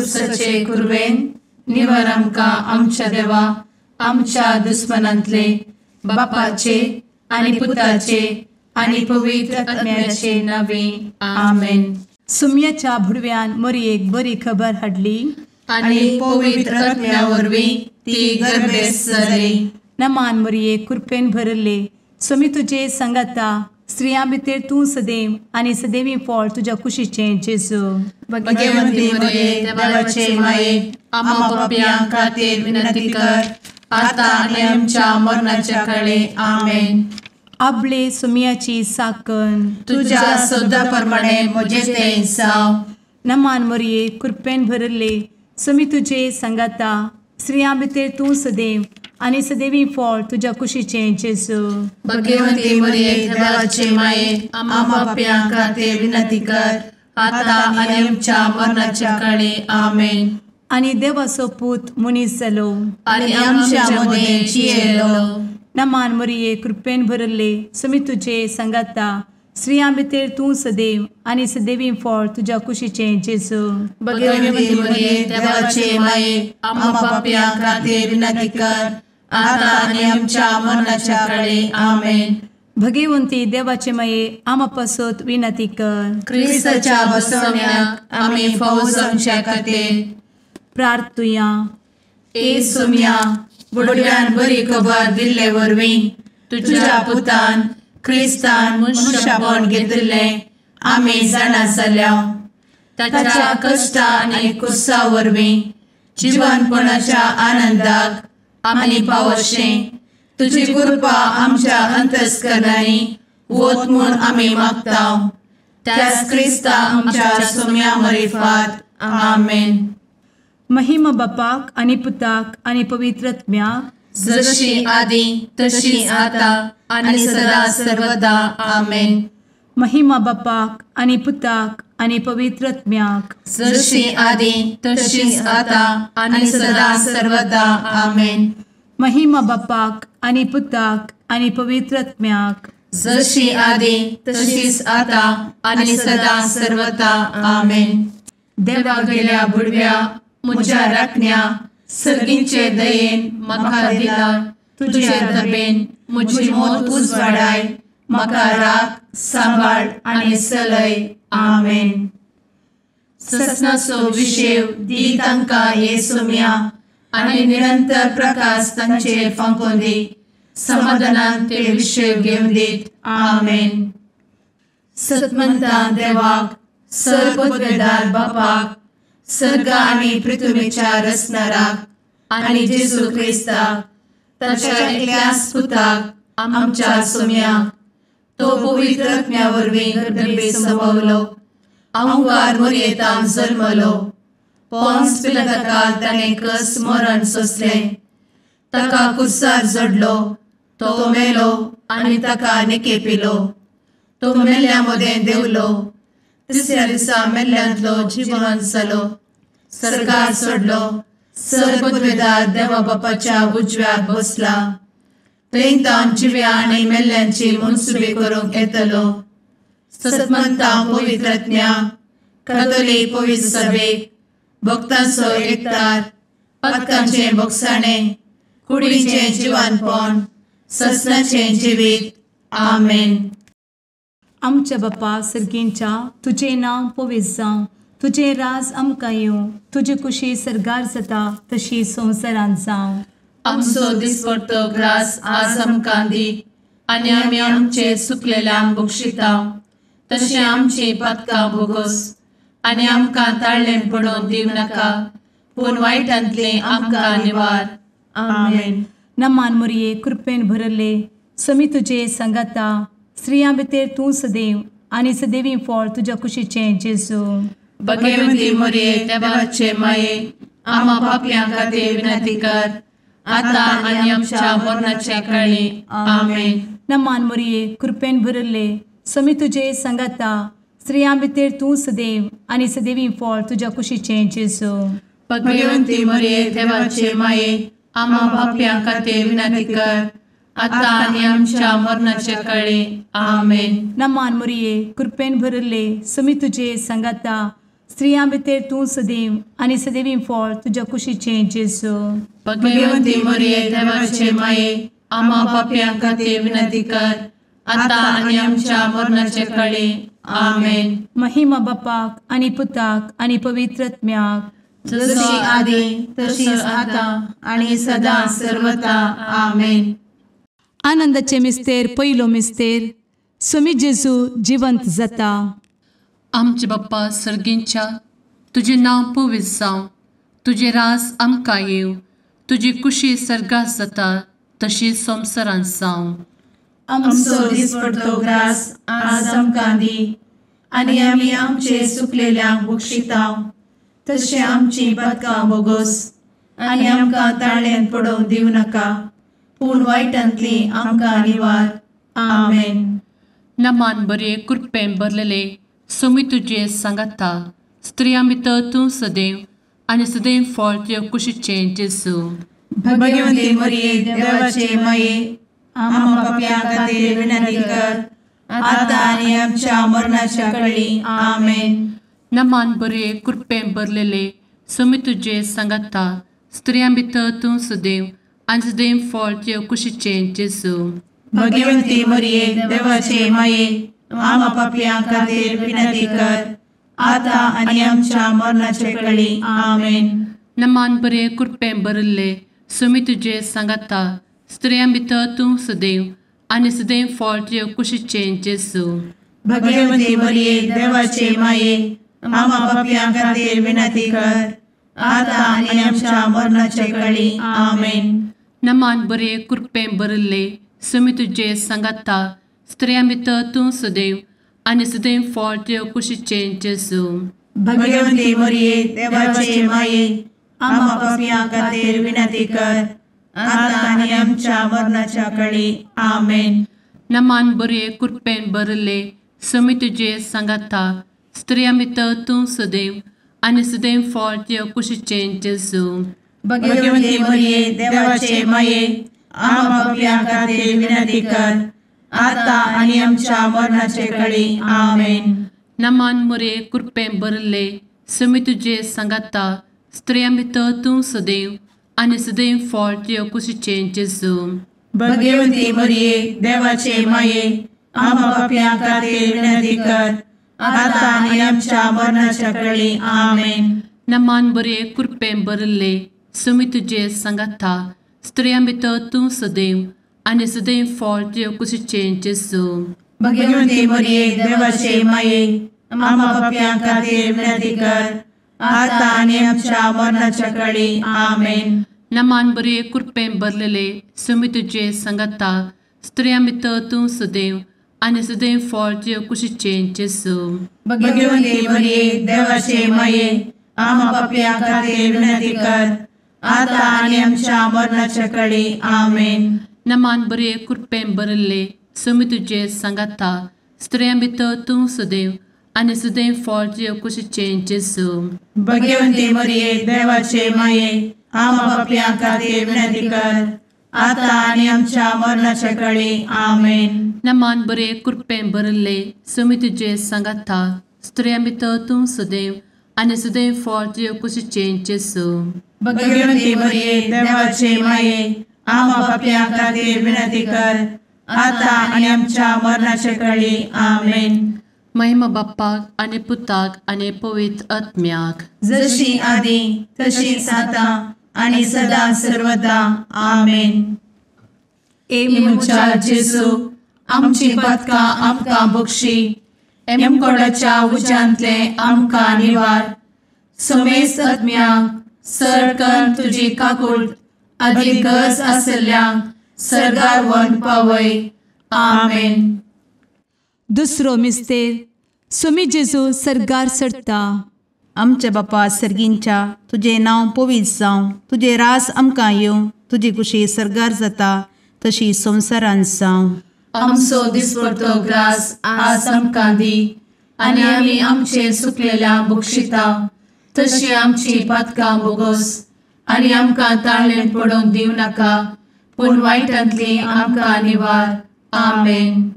कुसाचे कुरवेन निवर आमकां आमच्या देवा आमच्या दुस्मनांतले बापाचे आनी पुताचे आनी पवित्र आत्म्याचे नावे आमेन. सुम्याच्या भुडव्यान मरियेक बरी खबर हाडली आनी पवित्र आत्म्या वरवीं ती गर्भेस्त जाली. नमान मरिये, कृपेन भरले, स्वामी तुजे संगाता, स्त्रियां भितर तूं सदैव आनी सदैवी फळ तुज्या कुशीचें जेजू. भगवंती मरिये, देवाचे माये, आम्हा पापयां खातीर विनंती कर आता आनी आमच्या मरणाच्या काळे. आमेन. आपले सुम्याची साकन तुज्या सदा प्रमाणे म्हजें तें जावं. नमान मरिये, कृपेन भरले, स्वामी तुजे संगाता, स्त्रियां भितर तूं सदैव आनी सदैवी फळ तुज्या कुशीचें जेजू. भगवंती मरिये, देवाचे माये, आम्हा पापयां खातीर विनंती कर आता आनी आमच्या मरणाच्या काळे. आमेन. आनी देवाचो पूत मनीस जालो आनी आमच्या मदें जियेलो. नमान मरिये, कृपेन भरले, स्वामी तुजे संगाता, स्त्रियां भितर तूं सदैव आनी सदैवी फळ तुज्या कुशीचें जेजू. भगवंती मरिये, देवाचे माये, आम्हा पापयां खातीर विनंती कर आता आनी आमच्या मरणाच्या काळे. आमेन. भगवंती देवाचे माये, आम्हा पासत विनंती कर. क्रिस्ताच्या बसवण्याक आमी फावो जावच्या खातीर प्रार्थुया. ए सुम्या, बुडव्यान बरी खबर दिल्ले वरवीं तुज्या पुतान क्रिस्तान मनशापण घेतिल्लें आमी जाणा जाल्या. ताच्या कश्टा आनी कुसा वरवीं जिवनपणाच्या आनंदाक आमी पावशें तुजी कृपा आमच्या अंतस्करणांनी वत म्हूण आमी मागता. त्याच क्रिस्ता आमच्या सुम्या मरिफात. आमेन. महिमा बापाक आनी पुताक आनी पवित्र आत्म्याक, जशी आदी तशी आता आनी सदा सर्वदा. आमेन. महिमा बापाक आनी पुताक आनी पवित्र आत्म्याक, जशी आदी तशी आता आनी सदा सर्वदा. आमेन. महिमा बापाक आनी पुताक आनी पवित्र आत्म्याक, जशी आदी तशीच आता आनी सदा सर्वदा. आमेन. देवा गेल्या बुडव्या म्हज्या राखण्या सर्गींचे दयेन म्हाका दिला तुजे दबेन म्हजी मोत उजवाडाय, म्हाका राख सांबाळ आनी सलय. आमेन. ससनाचो विशेव दी तांकां हे सुम्या आनी निरंतर प्रकाश तांचेर फांकोवन दी, समाधानान ते विशेव घेवन दीत. आमेन. सतमंता देवाक, सर्वपदवेदार बापाक, सर्ग आनी पृथ्वीच्या रचणाराक आनी जेजू क्रिस्ताक ताच्या एकल्याच पुताक आमच्या सुम्याक, तो पवित्र आत्म्या वरवीं गर्भे संभवलो, अहंकार मरयेतान जल्मलो, पोन्स पिलाताकाल ताणें कस मरण सोंसलें, ताका कुर्सार जडलो, तो मेलो आनी ताका निकेपिलो, तो मेल्ल्या मदें देंवलो, तिसऱ्या दिसा मेल्ल्यांतलो जिवन जालो, सर्गार सोडलो, सर्वपदवेदार देवा बापाच्या उजव्याक बसला, थंय तावन जिव्या आनी मेल्ल्यांची मनसुबी करूंक येतलो. सतमंता पवित्र आत्म्या, कातोलीक पवित्र सभेक, भक्तांचो एकतार, पातकांचें भोगसाणें, कुडीचें जिवानपण, ससनाचें जिवीत. आमेन. आमच्या बापा सर्गींच्या, तुजें नांव पवित्र जावं, तुजें राज आमकां येवं, तुजी कुशी सर्गार जाता तशी संवसारांत जावं. आमचो दिसपडतो ग्रास आज आमकां दी आनी आमी आमचे सुकलेल्यांक बक्षिता तशें आमची पातकां भोगोस आनी आमकां ताळ्ळें पडोवन दिवं नाका, पूण वायटांतलें आमकां निवार. आमेन. नमान मरिये, कृपेन भरले, स्वामी तुजे संगाता, स्त्रियां भितर तूं सदैव आनी सदैवी फळ तुज्या कुशीचें जेजू. भगवंती मरिये, देवाचे माये, आम्हा पापयां खातीर विनंती कर आता आनी आमच्या मरणाच्या काळी. आमेन. नमान मरिये, कृपेन भरले, स्वामी तुजे संगाता, स्त्रियां भितर तूं सदैव आनी सदैवी फळ तुज्या कुशीचें जेजू. भगवंती मरिये, देवाचे माये, आम्हा पापयां खातीर विनंती कर आता आनी आमच्या मरणाच्या काळी. आमेन. नमान मरिये, कृपेन भरले, स्वामी तुजे संगाता, स्त्रियां भितर तूं सदैव आनी सदैवी फळ तुज्या कुशीचें जेजू. भगवंती मरिये देवाचे माये, आम्हा पापयां खातीर विनंती कर, आतां आनी आमच्या मरणाचे कळे. आमेन. महिमा बापाक आनी पुताक आनी पवित्र आत्म्याक, जशी आदी तशीच आतां आनी सदां सर्वता. आमेन. आनंदाचे मिस्तेर पयलो मिस्तेर, स्वामी जेजू जिवंत जाता. आमचे बाप्पा सर्गींच्या, तुजें नांव पवित्र जावं, तुजें राज आमकां येवं, तुजी कुशी सर्गात जाता तशी संवसारांत जावं. आमचो दिसपडतो ग्रास आज आमकां दी, आनी आमी आमचे सुकलेल्यांक बक्षिता तशें आमची पातकां बोगोस, आनी आमकां ताळ्यांत पडोवंक दिवं नाका, पूण वायटांतली आमकां निवार. आमेन. नमान बरे कृपेन भरलेले स्वामी तुजे सांगाता, स्त्रियां भितर तूं सदैव आनी सदैव फळ तुजे कुशीचें जेजू. भगवंती मरिये देवाचे माये, आम्हा पापयां खातीर विनंती कर, आतां आनी आमच्या मरणाच्या कळी. आमेन. नमान बरे कृपेन भरलेले स्वामी तुजे सांगाता, स्त्रियां भितर तूं सदैव आनी सदैव फळ तुजे कुशीचें जेजू. भगवंती मरिये देवाचे माये, आम्हा पापयां खातीर विनंती कर, आतां आनी आमच्या मरणाचे कळी. आमेन. नमान बरे कृपेन भरिल्ले स्वामी तुजे सांगाता, स्त्रियां भितर तूं सदैव आनी सदैव फळ तुजे कुशीचें जेजू. भगवंती मरिये देवाचे माये, आम्हा पापयां खातीर विनंती कर, आतां आनी आमच्या मरणाचे कळी. आमेन. नमान बरे कृपेन भरिल्ले स्वामी तुजे सांगाता, स्त्रियां भितर तूं सदैव आनी सदैव फळ तुजे कुशीचें जेजू. भगवंती मरिये देवाचे माये, आम्हा पापयां खातीर विनंती कर, आतां आनी आमच्या मरणाच्या कळी. आमेन. नमान बरे कृपेन भरिल्ले स्वामी तुजे सांगाता, स्त्रियां भितर तूं सदैव आनी सदैव फळ तुजे कुशीचें जेजू. भगवंती मरिये देवाचे माये, आम्हा पापयां खातीर विनंती कर, आतां आनी आमच्या मरणाचे कळी. आमेन. नमान मरिये कृपेन भरिल्ले स्वामी तुजे सांगाता, स्त्रियां भितर तूं सदैव आनी सदैव फळ तुजे कुशीचें जेजू. भगवंती मरिये देवाचे माये, आम्हा पापयां खातीर विनंती कर, आतां आनी आमच्या मरणाच्या कळी. आमेन. नमान बरे कृपेन भरिल्ले स्वामी तुजे सांगाता, स्त्रियां भितर तूं सदैव आनी सदैव फळ तुजे कुशीचें जेजू. भगवंती मरिये देवाचे माये, आम्हा पापयां खातीर विनंती कर, आतां आनी आमच्या मरणाच्या कळी. आमेन. नमान बरे कृपेन भरलेले स्वामी तुजे सांगाता, स्त्रियां भितर तूं सदैव आनी सदैव फळ तुजे कुशीचें जेजू. भगवंती मरिये देवाचे माये, आम्हा पापयां खातीर विनंती कर, आतां आनी आमच्या मरणाच्या कळी. आमेन. नमान बरे कृपेन भरिल्ले स्वामी तुजे सांगाता, स्त्रियां भितर तूं सदैव आनी सदैव फळ तुजे कुशीचें जेजू. भगवंती मरिये देवाचे माये, आम्हा पापयां खातीर विनंती कर, आतां आनी आमच्या मरणाच्या कळी. आमेन. नमान बरे कृपेन भरिल्ले स्वामी तुजे सांगाता, स्त्रियां भितर तूं सदैव आनी सदैव फळ तुजे कुशीचें जेजू. भगवंती मरिये देवाचे माये, आम्हा पापयां खातीर विनंती कर, आतां आनी आमच्या मरणाच्या कळी. आमेन. महिमा बाप्पाक आनी पुताक आनी पवित्र आत्म्याक, जशी आदी तशीच आतां आनी सदां सर्वदा. आमेन. ए म्हज्या जेजू, आमची पातकां आमकां बक्षी, एमकोडाच्या उज्यांतले आमकां निवार, समेस्त आत्म्यांक सरकन तुजी काकूट आदी गरज आशिल्ल्यांक सर्गार व्हरून पावय. आमेन. दुसरो मिस्तेर, स्वामी जेजू सर्गार चडटा. आमच्या बापा सर्गींच्या, तुजें नांव पवित्र जावं, तुजें राज आमकां येवं, तुजी कुशी सर्गार जाता तशी संवसारांत जावं. आमचो दिसपडतो ग्रास आज आमकां दी, आनी आमी आमचे सुकलेल्या बक्षिता तशी आमची पातकां बोगोस, आनी आमकां ताळ्ळेंत पडोवंक दिवं नाका, पूण वायटांतली आमकां निवार. आमेन.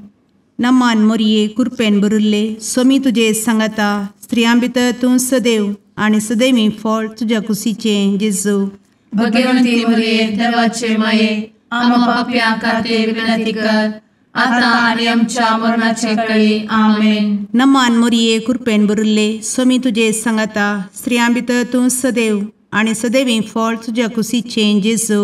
नमान मोरये कृपेन भरिल्ले स्वामी तुजे सांगाता, स्त्रियां भितर तूं सदैव आनी सदैवी फळ तुज्या कुशीचें जेजू। भगवंती मरिये देवाचे माये आम्हा पाप्यां खातीर विनंती कर आता आनी आमच्या मरणाचे वेळी। आमेन। नमान मरिये कृपेन भरिल्ले स्वामी तुजे सांगाता स्त्रियां भितर तूं सदैव आनी सदैवी फळ तुज्या कुशीचें जेजू।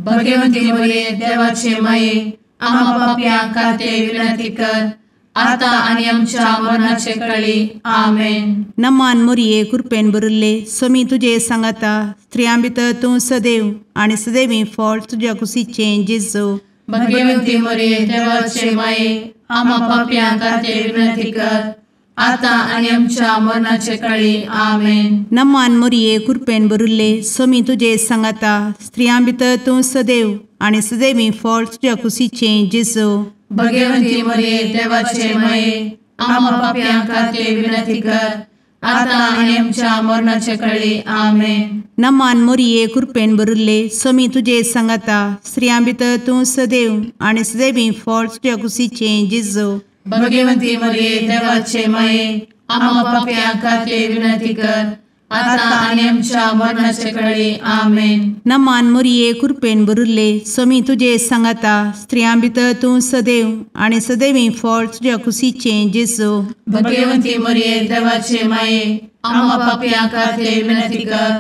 भगवंती मरिये देवाचे माये आम्हा पाप्यां खातीर विनंती कर आता आनी आमच्या मरणाचे वेळी। आमेन। नमान मरिये कृपेन भरिल्ले स्वामी तुजे सांगाता स्त्रियां भितर तूं सदैव आनी सदैवी फळ तुज्या कुशीचें जेजू। भगवंती मरिये देवाचे माये आम्हा पाप्यां खातीर विनंती कर आता आनी आमच्या मरणाचे वेळी। आमेन। नमान मरिये कृपेन भरिल्ले स्वामी तुजे सांगाता स्त्रियां भितर तूं सदैव आनी सदैवी फळ तुज्या कुशीचें जेजू। भगवंती मरिये देवाचे माये आम्हा पाप्यां खातीर विनंती कर आता आनी आमच्या मरणाचे वेळी। आमेन। नमान मरिये कृपेन भरिल्ले स्वामी तुजे सांगाता स्त्रियां भितर तूं सदैव आनी सदैवी फळ तुज्या कुशीचें जेजू। भगवंती मरिये देवाचे माये आम्हा पाप्यां खातीर विनंती कर आता आनी आमच्या मरणाचे वेळी। आमेन। नमान मरिये कृपेन भरिल्ले स्वामी तुजे सांगाता स्त्रियां भितर तूं सदैव आनी सदैवी फळ तुज्या कुशीचें जेजू। भगवंती मरिये देवाचे माये आम्हा पाप्यां खातीर विनंती कर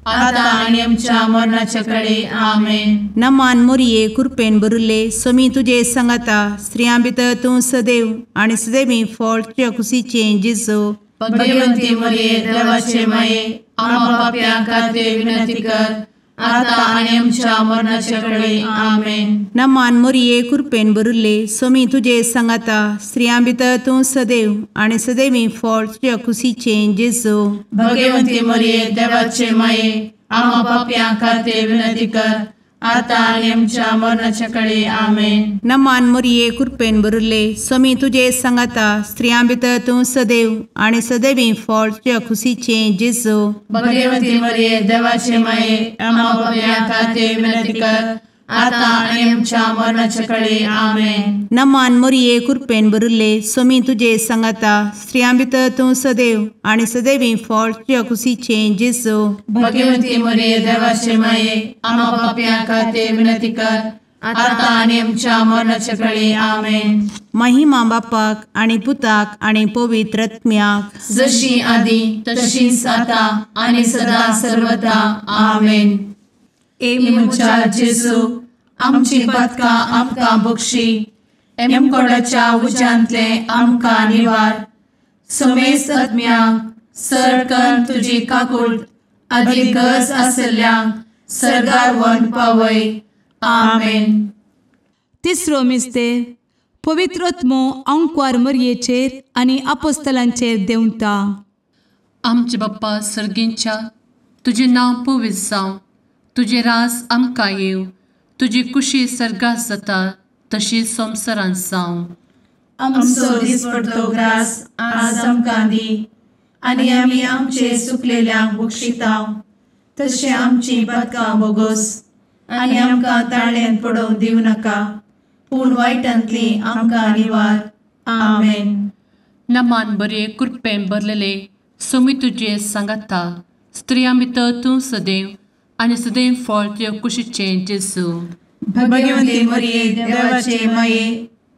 आता आनी आमच्या मरणाचे वेळी। आमेन। नमान मरिये कृपेन भरिल्ले स्वामी तुजे सांगाता स्त्रियां भितर तूं सदैव आनी सदैवी फळ तुज्या कुशीचें जेजू। भगवंती मरिये देवाचे माये आम्हा पाप्यां खातीर विनंती कर आता आनी आमच्या मरणाचे वेळी। आमेन। नमान मरिये कृपेन भरिल्ले स्वामी तुजे सांगाता स्त्रियां भितर तूं सदैव आनी सदैवी फळ तुज्या कुशीचें जेजू। भगवंती मरिये देवाचे माये आम्हा पाप्यां खातीर विनंती कर आता आनी आमच्या मरणाचे वेळी। आमेन। नमान मरिये कृपेन भरिल्ले स्वामी तुजे सांगाता स्त्रियां भितर तूं सदैव आनी सदैवी फळ तुज्या कुशीचें जेजू। भगवंती मरिये देवाचे माये आम्हा पाप्यां खातीर विनंती कर आता आनी आमच्या मरणाचे वेळी। आमेन। नमान मरिये कृपेन भरिल्ले स्वामी तुजे सांगाता स्त्रियां भितर तूं सदैव आनी सदैवी फळ तुज्या कुशीचें जेजू। भगवंती मरिये देवाचे माये आम्हा पाप्यां खातीर विनंती कर आता आनी आमच्या मरणाचे वेळी। आमेन। महिमा बापाक आनी पुताक आनी पवित्र आत्म्याक जशी आदी तशीच आता आनी सदा सर्वदा। आमेन। ए म्हज्या जेजू आमची पातकां आमकां बक्षी एमकोडाच्या उज्यांतले आमकां निवार समेस्त आत्म्यांक सरकन तुजी काकूट आदी गरज आशिल्ल्यांक सर्गार व्हरून पावय। आमेन। तिसरो मिस्तेर पवित्र आत्मो आंकवार मरयेचेर आनी आपोस्तलांचेर देंवता। आमचे बाप्पा सर्गींच्या तुजें नांव पवित्र जावं, तुजें राज आमकां येवं, तुजी कुशी सर्गात जाता तशी संवसारांत जावं। आमचो दिसपडतो ग्रास आज आमकां दी आनी आमी आमचे सुकलेल्यांक बक्षिता तशें आमची पातकां बोगोस आनी आमकां ताळ्यान पडोवंक दिवं नाका पूण वायटांतली आमकां निवार। आमेन। नमान बरे कृपेन भरलेले स्वामी तुजे सांगाता स्त्रियां भितर तूं सदैव आनी सदैव फळ तुज्या कुशीचें जेजू। भगवंती मरिये देवाचे माये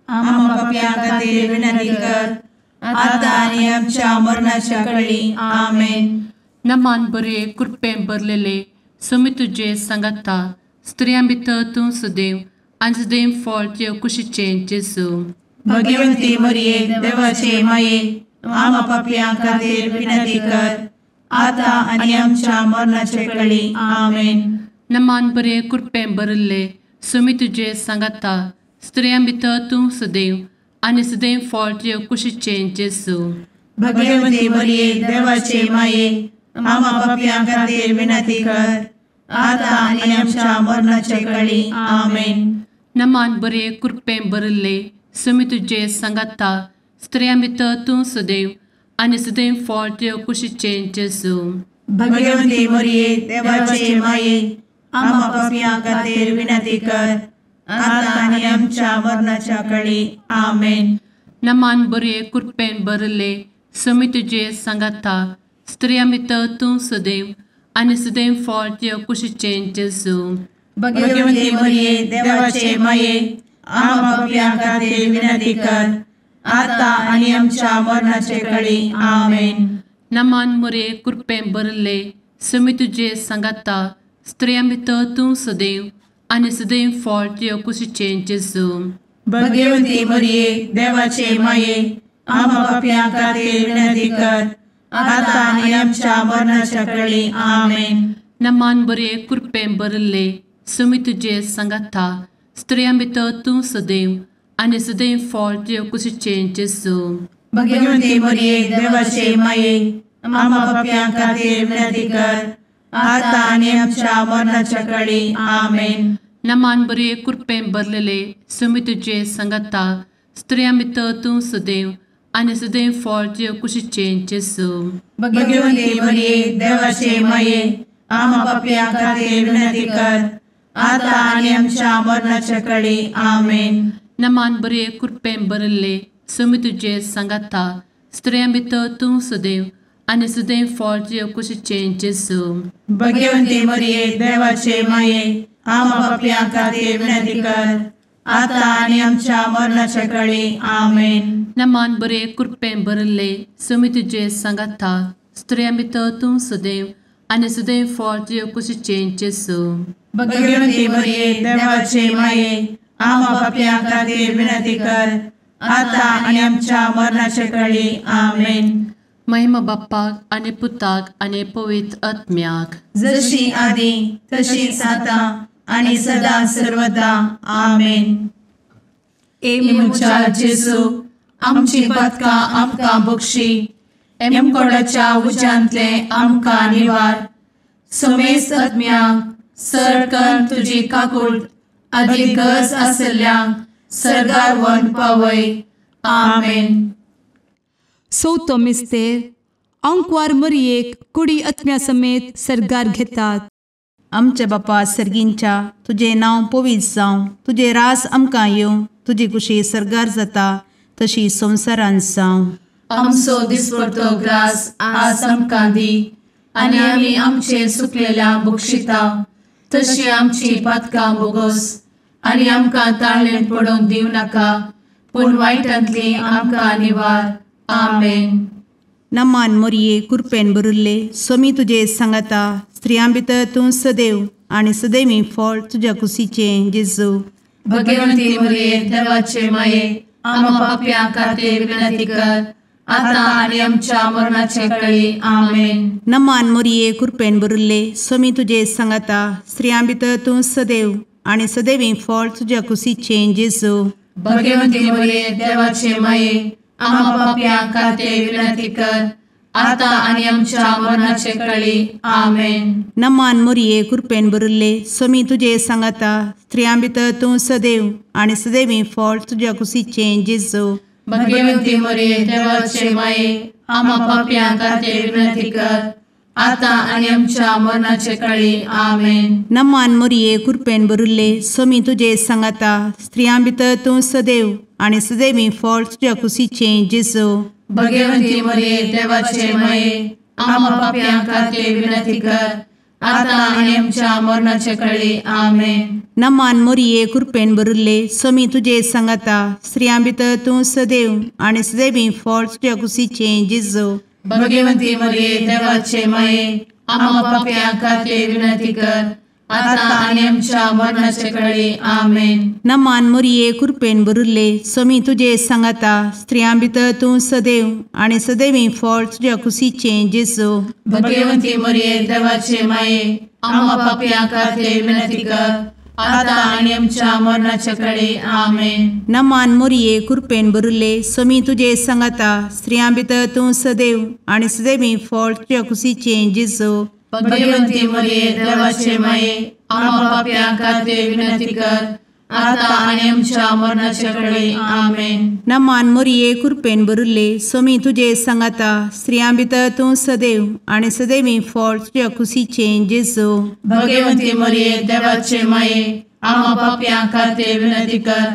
आम्हा पाप्यां खातीर विनंती कर आता आनी आमच्या मरणाच्या वेळी। आमेन। नमान बरे कृपेन भरलेले स्वामी तुजे सांगाता स्त्रियां भितर तूं सदैव आनी सदैव फळ तुज्या कुशीचें जेजू। भगवंती मरिये देवाचे माये आम्हा पाप्यां खातीर विनंती कर आता आनी आमच्या मरणाचे वेळी। आमेन। नमान बरे कृपेन भरिल्ले स्वामी तुजे सांगाता स्त्रियां भितर तूं सदैव आनी सदैव फळ तुज्या कुशीचें जेजू। भगवंती मरिये देवाचे माये आम्हा पाप्यां खातीर विनंती कर आता आनी आमच्या मरणाचे वेळी। आमेन। नमान बरे कृपेन भरिल्ले स्वामी तुजे सांगाता स्त्रियां भितर तूं सदैव आनी सदैव फळ तुज्या कुशीचें जेजू। भगवंती मरिये देवाचे माये आम्हा पाप्यां खातीर विनंती कर आता आनी आमच्या मरणाच्या वेळी। आमेन। नमान बरे कृपेन भरिल्ले समी तुजे सांगाता स्त्रियां भितर तूं सदैव आनी सदैव फळ तुज्या कुशीचें जेजू। भगवती मरिये देवाचे माये आम्हा पाप्यां खातीर विनंती कर आता आनी आमच्या मरणाचे कळी। आमेन। नमान मोरये कृपेन भरिल्ले समी तुजे सांगाता स्त्रियां भितर तूं सदैव आनी सदैव फळ तुज्या कुशीचें जेजू। भगवती मरिये देवाचे माये आम्हा पाप्यां खातीर विनंती कर आता आनी आमच्या मरणाच्या कळी। आमेन। नमान बरे कृपेन भरिल्ले समी तुजे सांगाता स्त्रियां भितर तूं सदैव आनी सदैव फळ तुज्या कुशीचें जेजू। भगवती मरिये देवाचे माये आम्हा पाप्यां खातीर विनंती कर आता आनी आमच्या मरणाच्या कळी। आमेन। नमान बरे कृपेन भरिल्ले समी तुजे सांगाता स्त्रियां भितर तूं सदैव आनी सदैव फळ तुज्या कुशीचें जेजू। भगवती मरिये देवाचे माये आम्हा पाप्यां खातीर विनंती कर आता आनी आमच्या मरणाच्या कळी। आमेन। नमान बरे कृपेन भरिल्ले समी तुजे सांगाता स्त्रियां भितर तूं सदैव आनी सदैव फळ तुज्या कुशीचें जेजू। भगवती मरिये देवाचे माये आम्हा पाप्यां खातीर विनंती कर आता आनी आमच्या मरणाच्या कळी। आमेन। नमान बरे कृपेन भरिल्ले समी तुजे सांगाता स्त्रियां भितर तूं सदैव आनी सदैव फळ तुज्या कुशीचें जेजू। भगवती मरिये देवाचे माये आम्हा पाप्यां खातीर विनंती कर आता आनी आमच्या मरणाच्या कळी। आमेन। महिमा बाप्पाक आनी पुताक आनी पवित्र आत्म्याक, जशी आदी तशीच आता आनी सदा सर्वदा। आमेन। ए म्हज्या जेजू आमची पातकां आमकां बक्षी, एमकोडाच्या उज्यांतले आमकां निवार, समेस्त आत्म्यांक सरकन तुजी काकूट आदी गरज आसल्ल्यांक सर्गार व्हरून पावय। आमेन। चवथो मिस्तेर आंकवार मरियेक कुडी आत्म्या समेत सर्गार घेतात। आमच्या बापा सर्गींच्या तुजें नांव पवित्र जावं, तुजें राज आमकां येवं, तुजी कुशी सर्गार जाता तशी संवसारांत जावं। आमचो दिसपडतो ग्रास आज आमकां दी आनी आमी आमचे सुकलेल्या बक्षिता तशी आमची पातकां बोगस आनी आमकां ताळेन पडोवंक दिवं नाका पूण वायटांतली आमकां निवार। आमेन। नमान मोरये कृपेन भरिल्ले स्वामी तुजे सांगाता स्त्रियां भितर तूं सदैव आनी सदैवी फळ तुज्या कुशीचें जेजू। भगवंती मोरये देवाचे माये आम्हा पाप्यां खातीर विनंती कर आता आनी आमच्या मरणाचे कळी। आमेन। नमान मोरये कृपेन भरिल्ले स्वामी तुजे सांगाता स्त्रियां भितर तूं सदैव आनी सदैवी फळ तुज्या कुशीचें जेजू। भगवंती मोरये देवाचे माये आम्हा पाप्यां खातीर विनंती कर आता आनी आमच्या मरणाचे कळी। आमेन। नमान मोरये कृपेन भरिल्ले स्वामी तुजे सांगाता स्त्रियां भितर तूं सदैव आनी सदैवी फळ तुज्या कुशीचें जेजू। भगवंती मोरये देवाचे माये आम्हा पाप्यां खातीर विनंती कर आता आनी आमच्या मरणाचे कळी। आमेन। नमान मोरये कृपेन भरिल्ले स्वामी तुजे सांगाता स्त्रियां भितर तूं सदैव आनी सदैवी फळ तुज्या कुशीचें जेजू। भगवंती मोरये देवाचे माये आम्हा पाप्यां खातीर विनंती कर आता आनी आमच्या मरणाचे कळी। आमेन। नमान मोरये कृपेन भरिल्ले स्वामी तुजे सांगाता स्त्रियां भितर तूं सदैव आनी सदैवी फळ तुज्या कुशीचें जेजू। भगवंती मोरये देवाचे माये आम्हा पाप्यां खातीर विनंती कर आता आनी आमच्या मरणाचे कळी। आमेन। नमान मोरये कृपेन भरिल्ले स्वामी तुजे सांगाता स्त्रियां भितर तूं सदैव आनी सदैवी फळ तुज्या कुशीचें जेजू। भगवंती मोरये देवाचे माये आम्हा पाप्यां खातीर विनंती कर आता आनी आमच्या मरणाचे कळी। आमेन। नमान मोरये कृपेन भरिल्ले स्वामी तुजे सांगाता स्त्रियां भितर तूं सदैव आनी सदैवी फळ तुज्या कुशीचें जेजू। भगवंती मोरये देवाचे माये आम्हा पाप्यां खातीर विनंती कर आता आनी आमच्या मरणाचे कळी। आमेन। नमान मोरये कृपेन भरिल्ले स्वामी तुजे सांगाता स्त्रियां भितर तूं सदैव आनी सदैवी फळ तुज्या कुशीचें जेजू। भगवंती मोरये देवाचे माये आम्हा पाप्यां खातीर विनंती कर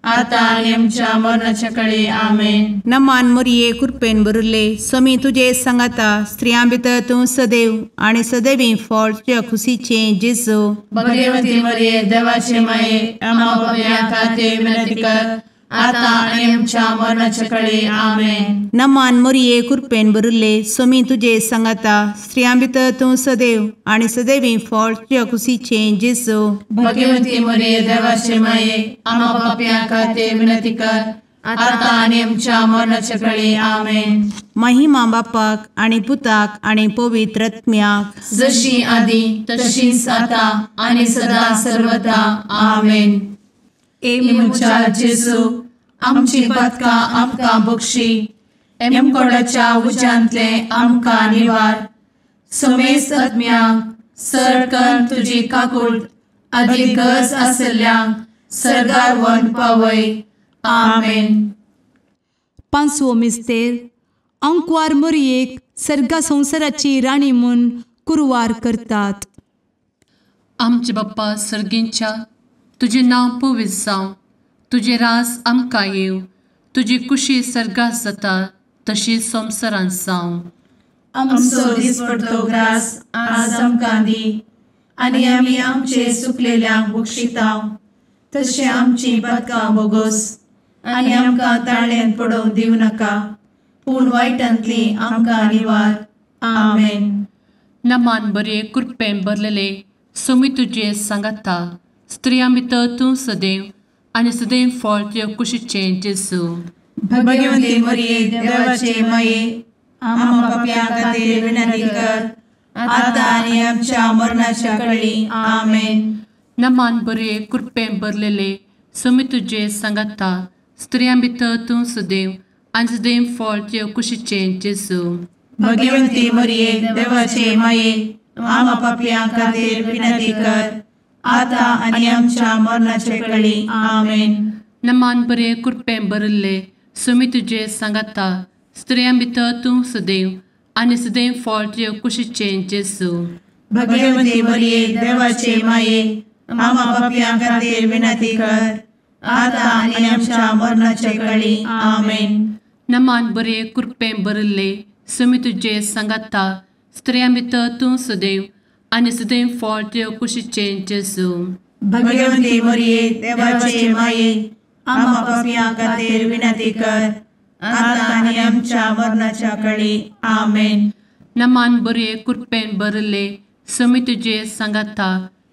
आतां आनी आमच्या मरणाच्या कडे आमेन. नमान मोरये कृपेन भरिल्ले स्वामी तुजे सांगाता स्त्रियां भितर तूं सदैव आनी सदैवी फळ तुज्या खुशीचें जेजू. भगवती मरिये देवाचे माये आम्हा पाप्यां खातीर विनंती कर आतां आनी आमच्या मरणाच्या कडे आमेन. नमान मोरये कृपेन भरिल्ले स्वामी तुजे सांगाता स्त्रियां भितर तूं सदैव आनी सदैवी फळ तुज्या खुशीचें जेजू. भगवती मरिये देवाचे माये आम्हा पाप्यां खातीर विनंती कर आतां आनी आमच्या मरणाच्या कडे आमेन. महिमा बापाक आनी पुताक आनी पवित्र आत्म्याक जशी आदी तशीच आतां आनी सदा सर्वदा आमेन. ए म्हज्या जेजू आमची पातकां आमकां बक्षी एमकोडाच्या उज्यांतले आमकां निवार समेस्त आत्म्यांक सरकन तुजी काकूट आदी गरज आसल्ल्यांक सरगार वन पावय आमेन. पांचवो मिस्तेर अंकवार मोरयेक सर्गा संवसाराची राणी म्हूण कुरवार करतात. आमचे बाप्पा सर्गींच्या तुजें नांव पवित्र जावं, तुजें राज आमकां येवं, तुजी कुशी सर्गात जाता तशी संवसारांत जावं. आमचो दिसपडतो ग्रास आज आमकां दी आनी आमी आमचे सुकलेल्यांक बक्षितांव तशें आमची पातकां बोगोस आनी आमकां ताळ्यांत पडोवंक दिवं नाका पूण वायटांतली आमकां निवार आमेन. नमान बरे कृपेन भरलेले स्वामी तुजे सांगाता स्त्रियां भितर तूं सदैव आनी सदैव फळ तुज्या कुशीचें जेजू. भगवती मरिये देवाचे माये आम्हा पाप्यां खातीर विनंती कर आतां आनी आमच्या मरणाच्या कडे आमेन. नमान बरे कृपेन भरलेले स्वामी तुजे सांगाता स्त्रियां भितर तूं सदैव आनी सदैव फळ तुज्या कुशीचें जेजू. भगवती मरिये देवाचे माये आम्हा पाप्यां खातीर विनंती कर आतां आनी आमच्या मरणाच्या कडे आमेन. नमान बरे कृपेन भरिल्ले स्वामी तुजे सांगाता स्त्रियां भितर तूं सदैव आनी सदैव फळ तुज्या कुशीचें जेजू. भगवती मरिये देवाचे माये आम्हा पाप्यां खातीर विनंती कर आतां आनी आमच्या मरणाच्या कडे आमेन. नमान बरे कृपेन भरिल्ले स्वामी तुजे सांगाता स्त्रियां भितर तूं सदैव आनी सदैव फळ तुज्या कुशीचें जेजू. भगवती मरिये देवाचे माये आम्हा पाप्यां खातीर विनंती कर आतां आनी आमच्या मरणाच्या कडे आमेन. नमान बरे कृपेन भरिल्ले स्वामी तुजे सांगाता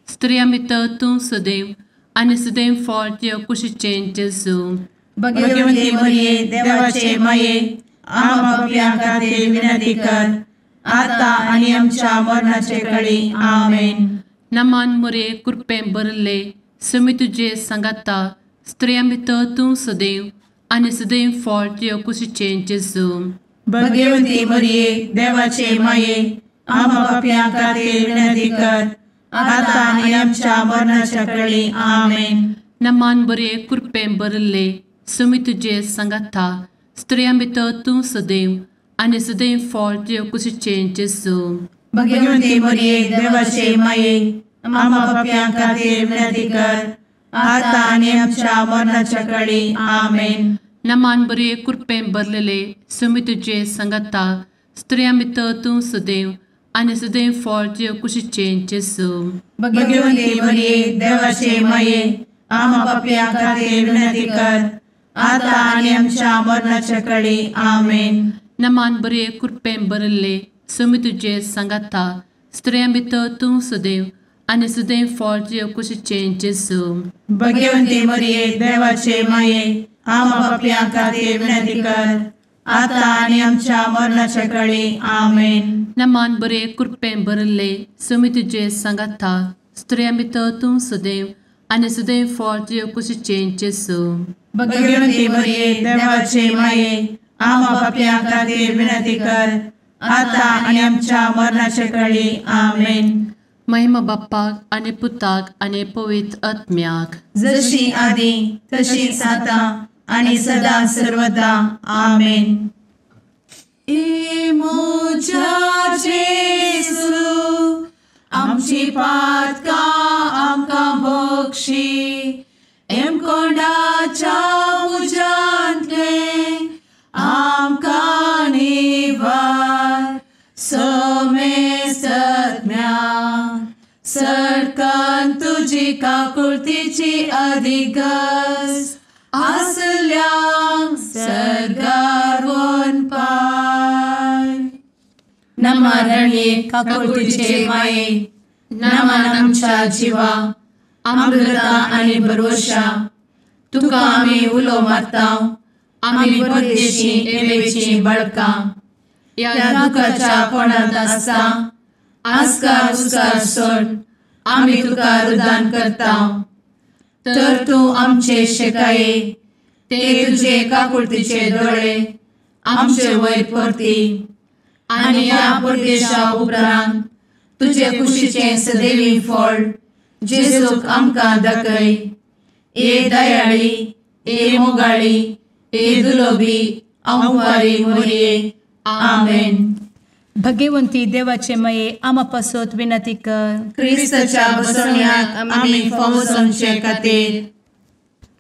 स्त्रियां भितर तूं सदैव आनी सदैव फळ तुज्या कुशीचें जेजू. भगवती मरिये देवाचे माये आम्हा पाप्यां खातीर विनंती कर आतां आनी आमच्या मरणाचे कडे आमेन. नमान मोरये कृपेन भरिल्ले स्वामी तुजे सांगाता स्त्रियां भितर तूं सदैव आनी सदैव फळ तुज्या कुशीचें जेजू. भगवती मरिये देवाचे माये आम्हा पाप्यां खातीर विनंती कर आतां आनी आमच्या मरणाच्या कडे आमेन. नमान बरे कृपेन भरिल्ले स्वामी तुजे सांगाता स्त्रियां भितर तूं सदैव आनी सदैव फळ तुज्या कुशीचें जेजू. भगवती मरिये देवाचे माये आम्हा पाप्यां खातीर विनंती कर आतां आनी आमच्या मरणाच्या कडे आमेन. नमान बरे कृपेन भरलेले स्वामी तुजे सांगाता स्त्रियां भितर तूं सदैव आनी सदैव फळ तुज्या कुशीचें जेजू. भगवती मरिये देवाचे माये आम्हा पाप्यां खातीर विनंती कर आतां आनी आमच्या मरणाच्या कडे आमेन. नमान बरे कृपेन भरिल्ले स्वामी तुजे सांगाता स्त्रियां भितर तूं सदैव आनी सदैव फळ तुज्या कुशीचें जेजू. भगवती मरिये देवाचे माये आम्हा पाप्यां खातीर विनंती कर आतां आनी आमच्या मरणाच्या कडे आमेन. नमान बरे कृपेन भरिल्ले स्वामी तुजे सांगाता स्त्रियां भितर तूं सदैव आनी सदैव फळ तुज्या कुशीचें जेजू. भगवती मरिये देवाचे माये आम्हा पाप्यां खातीर विनंती कर आतां आनी आमच्या मरणाच्या कडे आमेन. महिमा बाप्पाक आनी पुताक आनी पवित्र आत्म्याक जशी आदी तशीच आतां आनी सदा सर्वदा आमेन. ए म्हज्या जेजू आमची पातकां आमकां बक्षी एमकोंडाच्या इगर्ज आसल्यांक सर्गार वनपाय. नमा रणये काकुळतीचे माये, नमन आमच्या जिवा, अमृता आनी भरवशा, तुका आमी उलो मारता, आमी परदेशी एवेची बाळकां, ह्या दुखाच्या कोणांत आसता आस्कार उस्कार सोड आमी तुका रुदान करता. तर तूं आमचे शेकाये ते तुजे काकुळतीचे दोळे आमचे वयर परती आनी ह्या परदेशा उपरांत तुजे कुशीचें सदैवी फळ जेजूक आमकां दाखय. ए दयाळी, ए मोगाळी, ए दुलोबी अंवारी मोरये. आमेन. भगवंती देवाचे मये आमा पासत विनंती कर. क्रिस्ताच्या बसवण्याक आमी फावो जावचे खातीर.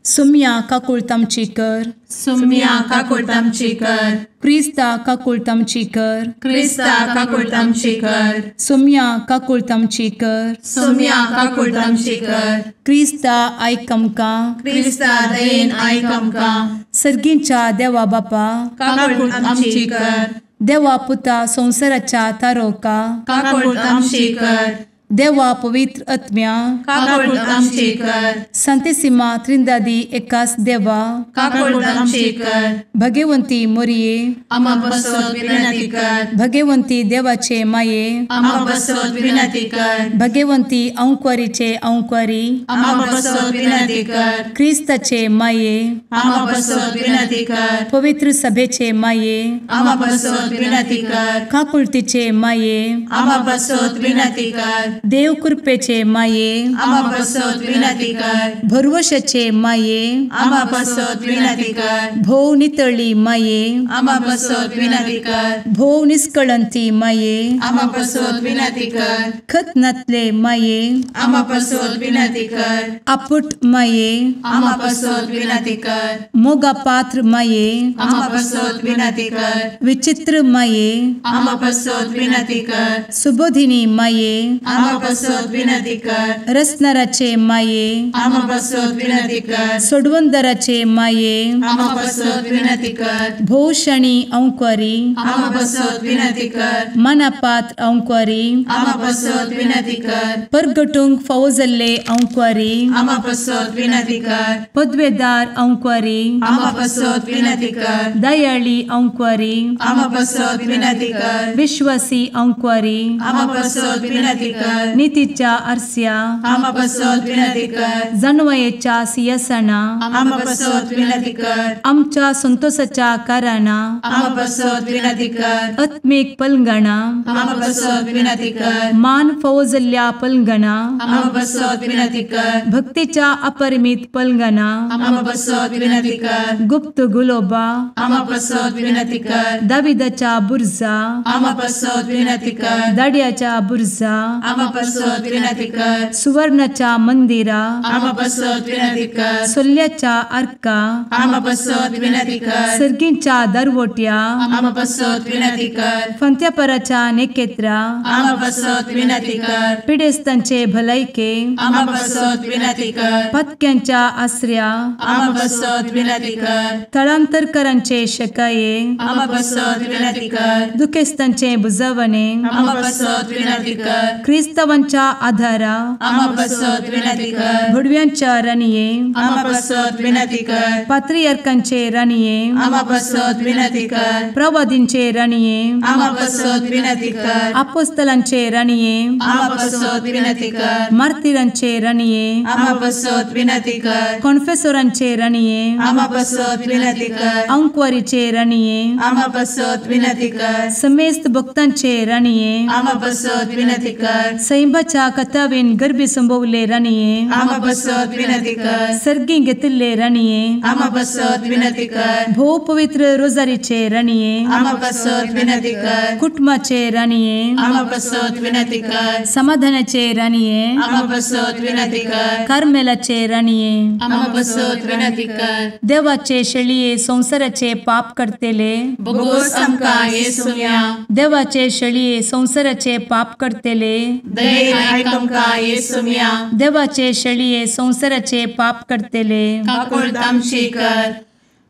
सुम्या काकुळट आमची कर. सुम्या काकुळट आमची कर. क्रिस्ता काकुळट आमची कर. क्रिस्ता काकुळट आमची कर. सुम्या काकुळट आमची कर. सुम्या काकुळट आमची कर. क्रिस्ता आयक आमकां. क्रिस्ता दयेन आयक आमकां. सर्गींच्या देवा बापा काकुळट आमची कर. देवा पुता संवसाराच्या तारोका काकुळट आमची कर. देवा पवित्र आत्म्या काकुळट आमची कर. संतेसिमा त्रिंदादी एकास देवा काकुळट आमची कर. भगवंती मोरये आमा पासत विनंती कर. भगवंती देवाचे माये आमा पासत विनंती कर. भगवंती अंकुरीचे अंकुरी आमा पासत विनंती कर. क्रिस्ताचे माये आमा पासत विनंती कर. पवित्र सभेचे माये आमा पासत विनंती कर. काकुळतीचे माये आमा पासत विनंती कर. देव कृपेचे माये आमा पासत विनंती कर. भरवशाचे माये आमा पासत विनंती कर. भोव नितळी माये आमा पासत विनंती कर. भोव निष्कळंती माये आमा पासत विनंती कर. खत नातले माये आमा पासत विनंती कर. आपुट माये आमा पासत विनंती कर. मोगा पात्र माये आमा पासत विनंती कर. विचित्र माये आमा पासत विनंती कर. सुबोधिनी माये आमा पासत विनंती कर. रसनाराचे माये आमा पासत विनंती कर. सोडवंदराचे माये आमा पासत विनंती कर. भोवशणी अंकुरी आमा पासत विनंती कर. मनापात्र अंकुरी आमा पासत विनंती कर. परगटूंक फावो जाल्ले अंकुरी आमा पासत विनंती कर. पदवेदार अंकुरी आमा पासत विनंती कर. दयाळी अंकुरी आमा पासत विनंती कर. विश्वासी अंकुरी आमा पासत विनंती कर. नितीच्या आरस्या आमा पासत विनंती कर. जानवयेच्या सिंहासना आमा पासत विनंती कर. आमच्या संतोषाच्या कारणा आमा पासत विनंती कर. आत्मीक पलंगणा आमा पासत विनंती कर. मान फावो जाल्ल्या पलंगणा आमा पासत विनंती कर. भक्तीच्या अपरिमित पलंगणा आमा पासत विनंती कर. गुप्त गुलोबा आमा पासत विनंती कर. दाविदाच्या बुर्जा आमा पासत विनंती कर. दाड्याच्या बुर्जा आमा पासत विनंती कर. सुवर्णाच्या मंदिरा आमा पासत विनंती कर. सोल्ल्याच्या आर्का आमा पासत विनंती कर. सर्गींच्या दरवट्या आमा पासत विनंती कर. फंत्यापराच्या नेकेत्रा आमा पासत विनंती कर. पिडेस्तांचे भलायके आमा पासत विनंती कर. पत्क्यांच्या आसऱ्या आमा पासत विनंती कर. थळांतरकरांचे शकाये आमा पासत विनंती कर. दुखेस्तांचे बुजवणे आमा पासत विनंती कर. क्रिस्तावांच्या आधारा आमा पासत विनंती कर. भुडव्यांच्या राणये आमा पासत विनंती कर. पात्रियार्कांचे राणये आमा पासत विनंती कर. प्रवादींचे राणये आमा पासत विनंती कर. आपोस्तलांचे राणये आमा पासत विनंती कर. मार्तिरांचे राणये आमा पासत विनंती कर. कॉन्फेसोरांचे राणये आमा पासत विनंती कर. अंकुवारीचे राणये आमा पासत विनंती कर. समेस्त भक्तांचे राणये आमा पासत विनंती कर. सैंबाच्या कथावेन गर्भी संभवले राणये आमा पासत विनंती कर. सर्गी घेतिल्ले राणये आमा पासत विनंती कर. भोव पवित्र रोजारीचे राणये आमा पासत विनंती कर. कुटुंबाचे राणये आमा पासत विनंती कर. समाधानाचे राणये आमा पासत विनंती कर. कार्मेलाचे राणये आमा पासत विनंती कर. देवाचे शेळये संवसाराचे पाप करतेले बोगोस आमकां येसुम्या देवाचे शेळये संवसाराचे पाप करतेले दयेन आयक आमकां येसुम्या. देवाचे शेळये संवसाराचे पाप करतले काकुळट आमची कर.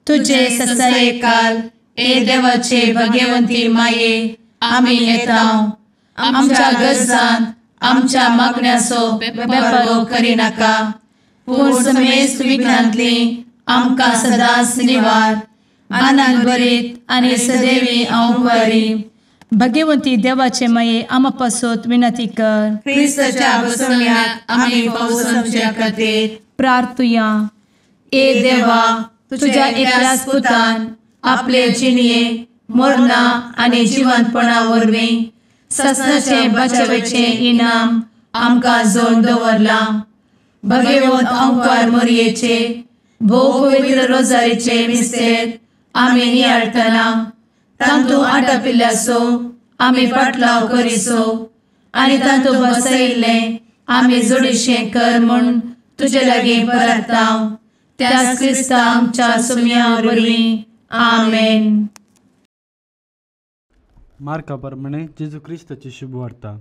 तुजे ससायेकाल ए देवाचे भगवंती माये आमी येता आमच्या गरजान आमच्या मागण्याचो बेपर्वो करिनाका पूण समेस्त विघ्नांतली आमकां सदांच निवार. आनंद भरीत आनी सदैवी अंवकारी. भगवंती देवाचे माये आमा पासत विनंती कर. क्रिस्ताच्या बसवण्याक आमी पावसाच्या खातीर प्रार्थुया. ए देवा तुझ्या एकल्याच पुतान आपले जिणये मरणा आनी जिवंतपणा वरवीं ससनाचे बचावेचे इनाम आमकां जोड दवरलां. भगवंत अंकार मोरयेचे भोव पवित्र रोजारीचे मिस्तेर आमी नियाळटना तांतू आटापिल्ल्याचो आमी पाटलाव करिसो आनी तांतू बसयिल्लें आमी जोडीशें कर म्हूण तुजे लागीं परता त्याच क्रिस्ता आमच्या सुम्या वरवीं. आमेन. मार्का प्रमाणे जेजू क्रिस्ताची शुभवार्ता.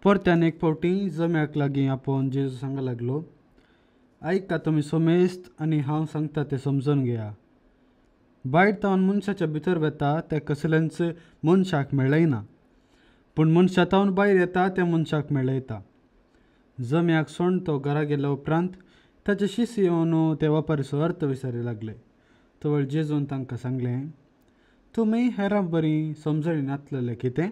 परत्यान एक फावटी जम्याक लागीं आपोवन जेजू सांगा लागलो, आयका तुमी सोमेस्त आनी हांव सांगता तें समजून घेया. भायर तावन मनशाच्या भितर वता तें कसलेंच मनशाक मेळयना, पूण मनशा तावन भायर येता तें मनशाक मेळयता. जम्याक सोण तो घरा गेल्या उपरांत ताचे शिस येवन ते वापारीचो अर्थ विचारी लागले. तवळ जेजून तांकां सांगलें, तुमी हेरां बरी समजणी नातलेलें कितें?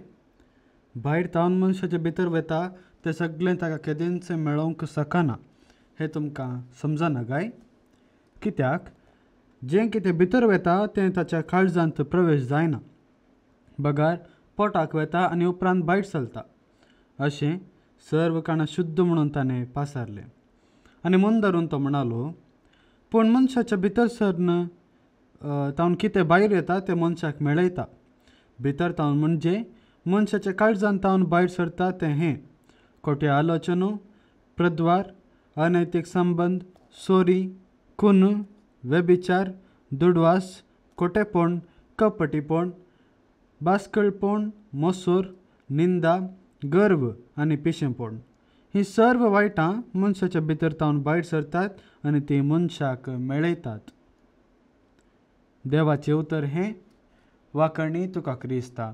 भायर तावन मनशाचे भितर वता तें सगळें ताका केदेंच मेळोवंक शकना हें तुमकां समजना काय? कित्याक जें कितें भितर वता तें ताच्या काळजांत प्रवेश जायना, बगार पोटाक वता आनी उपरांत भायर चलता. अशें सर्व काणां शुद्ध म्हणून ताणें पासारलें. आनी मन धरून तो म्हणालो, पूण मनशाच्या भितर सरन तावन कितें भायर येता तें मनशाक मेळयता. भितर तावन म्हणजे मनशाच्या काळजान तावन भायर सरता तें हें खोटें आलोचनो, प्रद्वार, अनैतीक संबंद, सोरी, खून, व्यभिचार, दुडवास, खोटेपण, कपटीपण, बास्कळपण, मोसोर, निंदा, गर्व आनी पिशेपण. ही सर्व वायटां मनशाच्या भितर तावन भायर सरतात आनी ती मनशाक मेळयतात. देवाचें उतर हें. वाकणी तुका क्रिस्ता.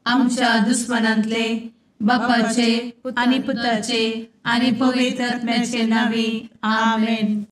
आमच्या दुस्मनांतले बापाचे आनी पुताचे आनी पवित्र आत्म्याचे नांवी. आमेन.